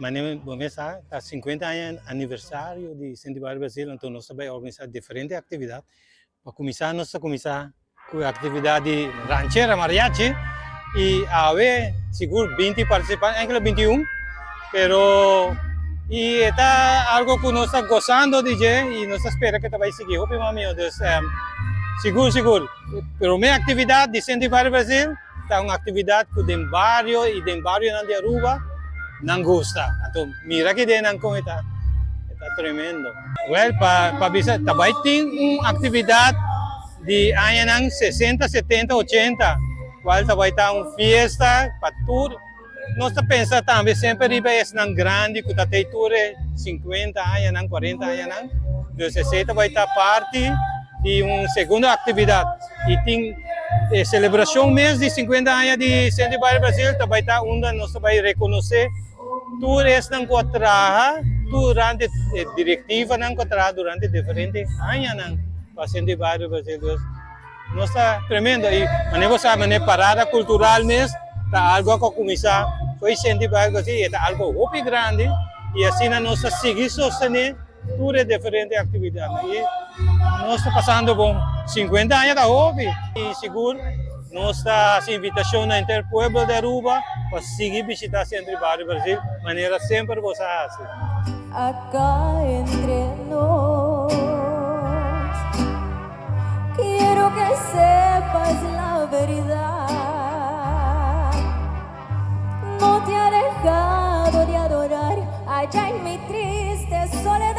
Manera bo mes sa, ta 50 aña aniversario di Centro di Bario Brasil, anto nos ta bai organisa diferente actividad. Pa cuminsa nos ta cuminsa cu e actividad di Ranchera Mariachi y awe sigur 20 participante, enkele 21, pero y e ta algo cu nos ta gozando di dje y nos ta spera cu ta bai sigui hopi mas miho. Dus sigur sigur prome actividad di Centro di Bario Brasil ta un actividad cu den bario y den barionan di Aruba nan gusta. Anto mira ki den nan con e ta, e ta tremendo. Well, pa pa bisa ta bai tin un actividad di añanan 60, 70, 80, cual ta bai ta un fiesta pa tur. Nos ta pensa tambe semper riba esnan grandi cu ta tey tur e 50 añanan, 40 añanan. Dus esey ta bai ta parti di un segundo actividad. Y tin e celebracion mes di 50 aña di Centro di Baile Brasil ta bai ta unda nos ta bai reconoce tur esnan cu a traha durante e directivanan cu a traha durante diferente añanan pa Centro di Baile Brasil. Dus nos ta tremendo y manera bo sa manera parada cultural mes ta algo cu a cuminsa fo'i Centro di Baile Brasil y e ta algo hopi grandi y asina nos ta sigui sostene tur e diferente actividadnan y nos ta pasando bon. 50 aña ta hopi y sigur nos ta haci invitacion na henter pueblo di Aruba pa sigui bishita Centro di Bario Brasil manera semper bo sa haci. Acá entre nos Quiero que sepas la verdad No te ha dejado de adorar Allá en mi triste soledad.